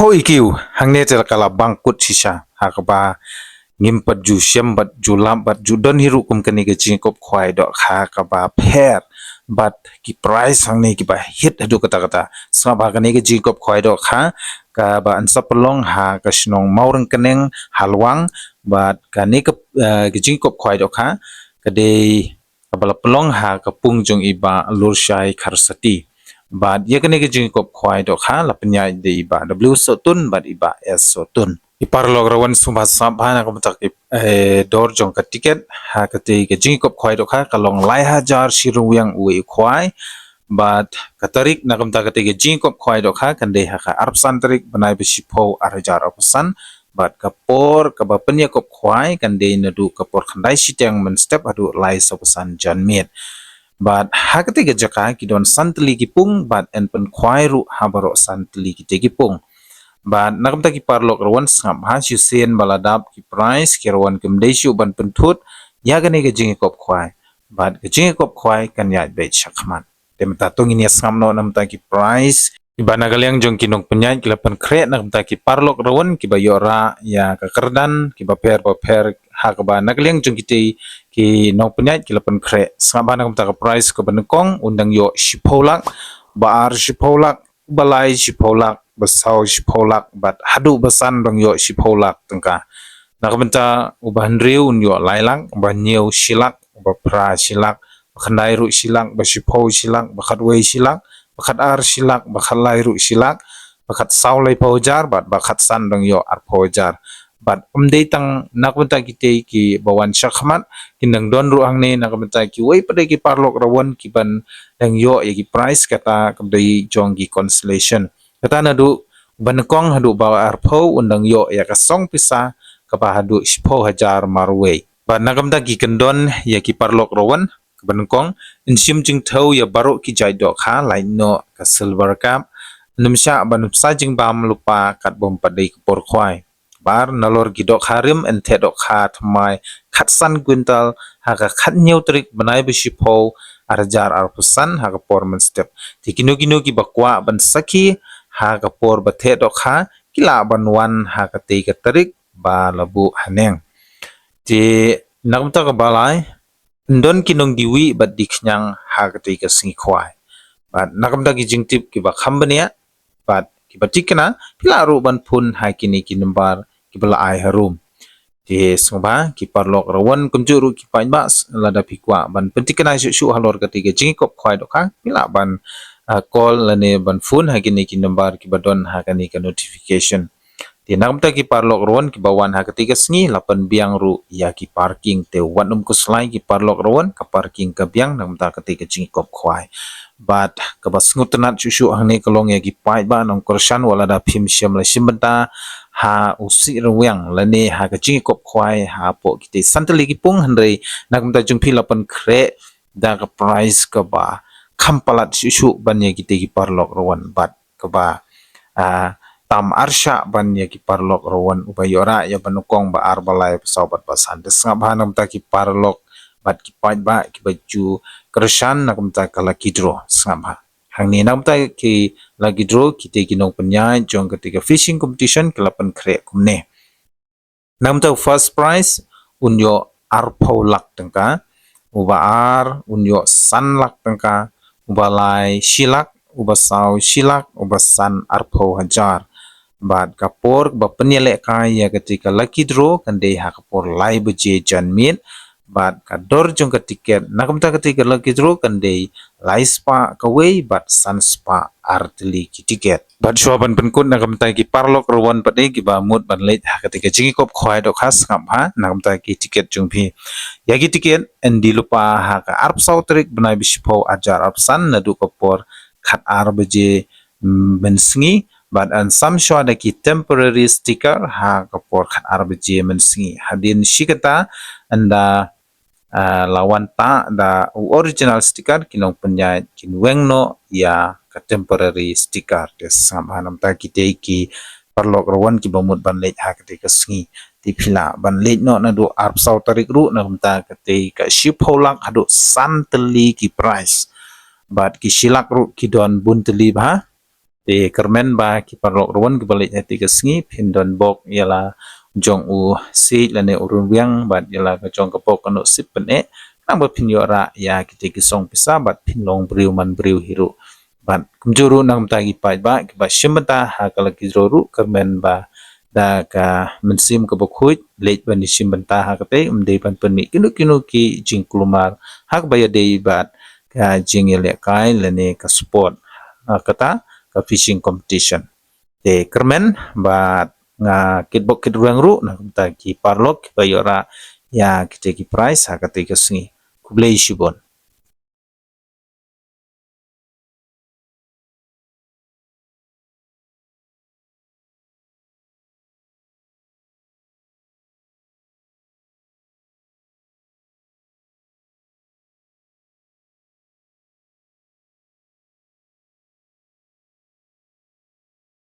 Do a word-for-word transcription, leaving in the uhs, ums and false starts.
Poi kiu, hangne te ka la bang kut shisha, ha kaba ngim pat ju shem bad ju lap bad ju don hi ruh kum kane ka jingkop khwai dohkha kaba pher bad ki price hangne kiba hit haduh katta katta. Sngap ba kane ka jingkop khwai dohkha kaba yn sa pynlong ha ka shnong Mawryngkneng ha Lwang bad kane ka, eh, ka jingkop khwai dohkha ka dei kaba la pynlong ha ka pung jong i Bah Lurshai Kharsati. Bad ïa kane ka jingkop khwai dohkha la pynïaid da i Bah W Sohtun bad i Bah S Sohtun. I paralok rawan sngewbha sngap bha na ka bynta ki, eh, dor jong ka tiket ha katei ka jingkop khwai dohkha ka long lai hajar shi ryngwiang uwei u khwai. Bad ka tarik na ka bynta katei ka jingkop khwai dohkha kan dei ha ka arphew san tarik bnai ba shiphew ar hajar arphew san. Bad ka por kaba pynïakop khwai kan dei naduh ka por khyndai shiteng mynstep haduh lai sawphew san janmiet. Bad ha katei ka jaka ki don san tylli ki pung bad yn pynkhwai ruh ha baroh san tylli kitei ki pung. Bad na ka bynta ki paralok rawan sngap bha shisien ba la dap ki price ki rawan kim dei shuh ban pynthut ïa kane ka jingïakop khwai. Bad ka jingïakop khwai kan ïaid beit shakhmat. Te mynta to ngin ïa sngap noh na ka bynta ki price kiba na ka liang jong ki nongpynïaid ki la pynkhreh na ka bynta ki paralok rawan kiba ïoh rah ïa ka kyrdan kiba pher ba pher ha kaba na ka liang jong kitei ki nongpynïaid ki la pynkhreh. Sngap bha na ka bynta ka price kaba nyngkong un dang ïoh shiphew lak, ba ar shiphew lak, ba lai shiphew lak, ba saw shiphew lak bad haduh ba san dang ïoh shiphew lak tyngka. Na ka bynta uba hynriew un ïoh lai lak, uba hynñiew shi lak, uba phra shi lak, ba khyndai ruh shi lak, ba shiphew shi lak, ba khatwei shi lak, ba khatar shi lak, ba khatlai ruh shi lak, ba khatsaw laiphew hajar bad ba khatsan dang ïoh arphew hajar. Bad ym dei tang na ka bynta kitei kiba wan shakhmat, kin dang don ruh hangne na ka bynta kiwei pat de ki paralok rawan kiban dang ïoh ïa ki price kata ka dei jong ki consolation. Kata naduh ba nyngkong haduh ba arphew un dang ïoh ïa ka song pisa kaba haduh shiphew hajar marwei. Bad na ka bynta ki kyndon ïa ki paralok rawan kaba nyngkong, yn shim jingthew ïa baroh ki jait dohkha, lait noh ka silver carp, nym shah ban sa jingbam lypa katba ym pat dei ka por khwai. Ba ar, nalor ki dohkha rim yn theh dohkha thymmai khatsan kwintal ha ka khathynñiew tarik bnai ba shiphew ar hajar arphew san ha ka por mynstep. Te kino kino kiba kwah ban sakhi ha ka por ba theh dohkha ki lah ban wan ha katei ka tarik ba la buh haneng. Te na ka bynta kaba lai, yn don ki nongdie wih bad die khñiang ha katei ka sngi khwai. Bad na ka bynta ki jingtip kiba kham bniah bad kiba thikna, phi lah ruh ban phone ha kine ki nambar kiba la ai harum. Te sngewbha ki paralok rawan kumjuh ruh ki paidbah, lada phi kwah ban pynthikna shuh shuh halor katei ka jingïakop khwai dohkha, phi lah ban, ah, call lane ban phone ha kine ki nambar kiba don ha kane ka notification. Te na ka bynta ki paralok rawan kiba wan ha katei ka sngi, la pynbiang ruh ïa ki parking. Te wat nym khuslai ki paralok rawan, ka parking ka biang na ka bynta katei ka jingïakop khwai. Bad kaba sngewtynnat shuh shuh hangne ka long ïa ki paidbah nongkyrshan, wat lada phim shym la shim bynta ha u Sih Rwiang lane ha ka jingïakop khwai hapoh kitei san tylli ki pung, hynrei na ka bynta jong phi la pynkhreh da ka price kaba kham palat shuh shuh ban ïa kitei ki paralok rawan bad kaba, ah, tam arshah ban ïa ki paralok rawan, uba ïoh rah ïa ba nyngkong, ba ar, ba lai, ba saw bad ba san. Te sngap bha na ka bynta ki paralok bad ki paidbah kiba ju kyrshan na ka bynta ka lucky draw, sngap bha. Hangne na ka bynta ki lucky draw, kitei ki nongpynïaid jong katei ka fishing competition ki la pynkhreh kumne. Na ka bynta u first prize un ïoh arphew lak tyngka, uba ar un ïoh san lak tyngka, uba lai shi lak, uba saw shi lak, uba san arphew hajar. Bad ka por ba pynïalehkai ïa katei ka lucky draw kan dei ha ka por lai baje janmiet. Bad ka dor jong ka tiket na ka bynta katei ka lucky draw kan dei lai spah kawei bad san spah ar tylli ki tiket. Bad shuwa ban pynkut na ka bynta ki paralok rawan pat de kiba mut ban leit ha katei ka jingïakop khwai dohkha, sngap bha na ka bynta ki tiket jong phi. Ïa ki tiket yn die lypa ha ka arphew saw tarik bnai ba shiphew ar hajar arphew san naduh ka por khatar baje, mm, mynsngi. Bad yn sam shuwa da ki temporary sticker ha ka por khatar baje mynsngi. Hadien shi kynta ynda, ah, la wan tah da u original sticker, ki nongpynïaid kin weng noh ïa ka temporary sticker. Te sngap bha na ka bynta kitei ki paralok rawan kiba mut ban leit ha katei ka sngi. Te phi lah ban leit noh naduh arphew saw tarik ruh na ka bynta katei ka shiphew lak haduh san tylli ki prize. Bad ki shi lak ruh ki don bun tylli bha. Te kyrmen ba ki paralok ruh wan kiba leit ha kata ka sngi phin don bok ïa la jong u siej lane u rynwiang bad ïa la ka jong ka bok ka nusip pyneh, khnang ba phin ïoh rah ïa kita ki song pisa bad phin long briew man briew hi ruh. Bad kumjuh ruh na ka bynta ki paidbah kiba shim bynta ha ka lucky draw ruh kyrmen ba da ka mynsiem kaba khuid leit ban ïa shim bynta ha kata, ym dei ban pynmih kino kino ki jingkulmar ha kaba ïadei bad ka jingïalehkai lane ka sport. Ha kata ka fishing competition. Te kyrmen bad nga kitbok kitrwiang ruh na ka bynta ki paralok kiba ïoh rah ïa kita ki prize ha kata ka sngi. Khublei shibun.